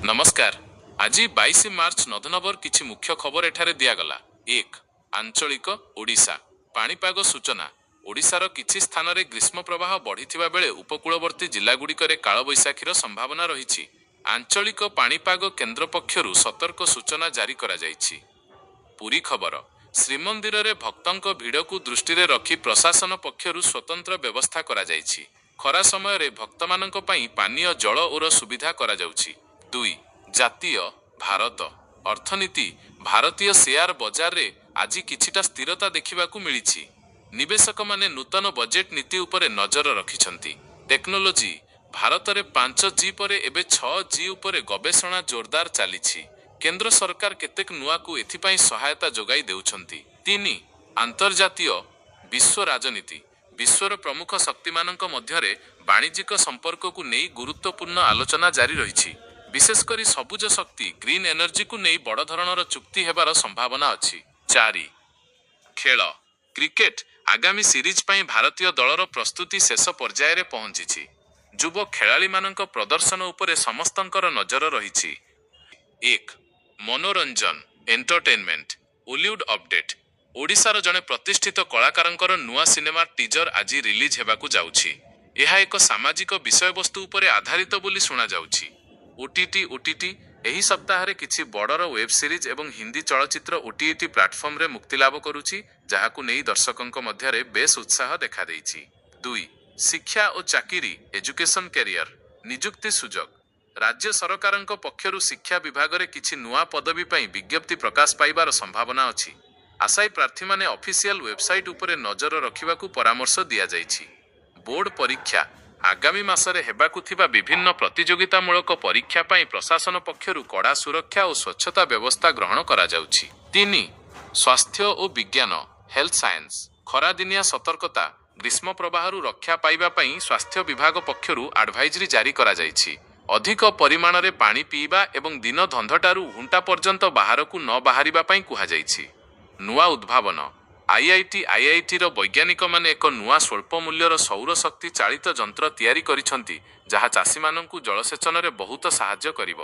ନମସ୍କାର। ଆଜି 22 ମାର୍ଚ୍ଚ ନଧନବର କିଛି ମୁଖ୍ୟ ଖବର ଏଠାରେ ଦିଆଗଲା। 1। ଆଞ୍ଚଳିକ, ଓଡ଼ିଶା। ପାଣିପାଗ ସୂଚନା। ଓଡ଼ିଶାର କିଛି ସ୍ଥାନରେ ଗ୍ରୀଷ୍ମ ପ୍ରବାହ ବଢ଼ିଥିବା ବେଳେ ଉପକୂଳବର୍ତ୍ତୀ ଜିଲ୍ଲାଗୁଡ଼ିକରେ କାଳବୈଶାଖୀର ସମ୍ଭାବନା ରହିଛି। ଆଞ୍ଚଳିକ ପାଣିପାଗ କେନ୍ଦ୍ର ପକ୍ଷରୁ ସତର୍କ ସୂଚନା ଜାରି କରାଯାଇଛି। ପୁରୀ ଖବର। ଶ୍ରୀମନ୍ଦିରରେ ଭକ୍ତଙ୍କ ଭିଡ଼କୁ ଦୃଷ୍ଟିରେ ରଖି ପ୍ରଶାସନ ପକ୍ଷରୁ ସ୍ୱତନ୍ତ୍ର ବ୍ୟବସ୍ଥା କରାଯାଇଛି। ଖରା ସମୟରେ ଭକ୍ତମାନଙ୍କ ପାଇଁ ପାନୀୟ ଜଳ ଓର ସୁବିଧା କରାଯାଉଛି। 2। ଜାତୀୟ, ଭାରତ। ଅର୍ଥନୀତି। ଭାରତୀୟ ସେୟାର ବଜାରରେ ଆଜି କିଛିଟା ସ୍ଥିରତା ଦେଖିବାକୁ ମିଳିଛି। ନିବେଶକମାନେ ନୂତନ ବଜେଟ୍ ନୀତି ଉପରେ ନଜର ରଖିଛନ୍ତି। ଟେକ୍ନୋଲୋଜି। ଭାରତରେ 5G ପରେ ଏବେ 6G ଉପରେ ଗବେଷଣା ଜୋରଦାର ଚାଲିଛି। କେନ୍ଦ୍ର ସରକାର କେତେକ ନୂଆକୁ ଏଥିପାଇଁ ସହାୟତା ଯୋଗାଇ ଦେଉଛନ୍ତି। 3। ଆନ୍ତର୍ଜାତୀୟ, ବିଶ୍ୱ ରାଜନୀତି। ବିଶ୍ୱର ପ୍ରମୁଖ ଶକ୍ତିମାନଙ୍କ ମଧ୍ୟରେ ବାଣିଜ୍ୟିକ ସମ୍ପର୍କକୁ ନେଇ ଗୁରୁତ୍ୱପୂର୍ଣ୍ଣ ଆଲୋଚନା ଜାରି ରହିଛି। ବିଶେଷ କରି ସବୁଜ ଶକ୍ତି, ଗ୍ରୀନ୍ ଏନର୍ଜିକୁ ନେଇ ବଡ଼ ଧରଣର ଚୁକ୍ତି ହେବାର ସମ୍ଭାବନା ଅଛି। 4। ଖେଳ, କ୍ରିକେଟ। ଆଗାମୀ ସିରିଜ୍ ପାଇଁ ଭାରତୀୟ ଦଳର ପ୍ରସ୍ତୁତି ଶେଷ ପର୍ଯ୍ୟାୟରେ ପହଞ୍ଚିଛି। ଯୁବ ଖେଳାଳିମାନଙ୍କ ପ୍ରଦର୍ଶନ ଉପରେ ସମସ୍ତଙ୍କର ନଜର ରହିଛି। 1। ମନୋରଞ୍ଜନ, ଏଣ୍ଟରଟେନମେଣ୍ଟ, ଓଲିଉଡ ଅପଡେଟ୍। ଓଡ଼ିଶାର ଜଣେ ପ୍ରତିଷ୍ଠିତ କଳାକାରଙ୍କର ନୂଆ ସିନେମା ଟିଜର ଆଜି ରିଲିଜ୍ ହେବାକୁ ଯାଉଛି। ଏହା ଏକ ସାମାଜିକ ବିଷୟବସ୍ତୁ ଉପରେ ଆଧାରିତ ବୋଲି ଶୁଣାଯାଉଛି। ଓଟିଟି। ଓଟିଟି, ଏହି ସପ୍ତାହରେ କିଛି ବଡ଼ର ୱେବ୍ ସିରିଜ୍ ଏବଂ ହିନ୍ଦୀ ଚଳଚ୍ଚିତ୍ର ଓଟିଟି ପ୍ଲାଟଫର୍ମରେ ମୁକ୍ତିଲାଭ କରୁଛି, ଯାହାକୁ ନେଇ ଦର୍ଶକଙ୍କ ମଧ୍ୟରେ ବେଶ୍ ଉତ୍ସାହ ଦେଖାଦେଇଛି। 2। ଶିକ୍ଷା ଓ ଚାକିରି, ଏଜୁକେସନ, କ୍ୟାରିୟର। ନିଯୁକ୍ତି ସୁଯୋଗ। ରାଜ୍ୟ ସରକାରଙ୍କ ପକ୍ଷରୁ ଶିକ୍ଷା ବିଭାଗରେ କିଛି ନୂଆ ପଦବୀ ପାଇଁ ବିଜ୍ଞପ୍ତି ପ୍ରକାଶ ପାଇବାର ସମ୍ଭାବନା ଅଛି। ଆଶାୟୀ ପ୍ରାର୍ଥୀମାନେ ଅଫିସିଆଲ ୱେବସାଇଟ୍ ଉପରେ ନଜର ରଖିବାକୁ ପରାମର୍ଶ ଦିଆଯାଇଛି। ବୋର୍ଡ ପରୀକ୍ଷା। ଆଗାମୀ ମାସରେ ହେବାକୁ ଥିବା ବିଭିନ୍ନ ପ୍ରତିଯୋଗିତାମୂଳକ ପରୀକ୍ଷା ପାଇଁ ପ୍ରଶାସନ ପକ୍ଷରୁ କଡ଼ା ସୁରକ୍ଷା ଓ ସ୍ୱଚ୍ଛତା ବ୍ୟବସ୍ଥା ଗ୍ରହଣ କରାଯାଉଛି। 3। ସ୍ୱାସ୍ଥ୍ୟ ଓ ବିଜ୍ଞାନ, ହେଲ୍ଥ ସାଇନ୍ସ। ଖରାଦିନିଆ ସତର୍କତା। ଗ୍ରୀଷ୍ମ ପ୍ରବାହରୁ ରକ୍ଷା ପାଇବା ପାଇଁ ସ୍ୱାସ୍ଥ୍ୟ ବିଭାଗ ପକ୍ଷରୁ ଆଡଭାଇଜରୀ ଜାରି କରାଯାଇଛି। ଅଧିକ ପରିମାଣରେ ପାଣି ପିଇବା ଏବଂ ଦିନ ଧନ୍ଧଟାରୁ ଘଣ୍ଟା ପର୍ଯ୍ୟନ୍ତ ବାହାରକୁ ନ ବାହାରିବା ପାଇଁ କୁହାଯାଇଛି। ନୂଆ ଉଦ୍ଭାବନ, ଆଇଆଇଟି। ଆଇଆଇଟିର ବୈଜ୍ଞାନିକମାନେ ଏକ ନୂଆ ସ୍ୱଳ୍ପ ମୂଲ୍ୟର ସୌର ଶକ୍ତି ଚାଳିତ ଯନ୍ତ୍ର ତିଆରି କରିଛନ୍ତି, ଯାହା ଚାଷୀମାନଙ୍କୁ ଜଳସେଚନରେ ବହୁତ ସାହାଯ୍ୟ କରିବ।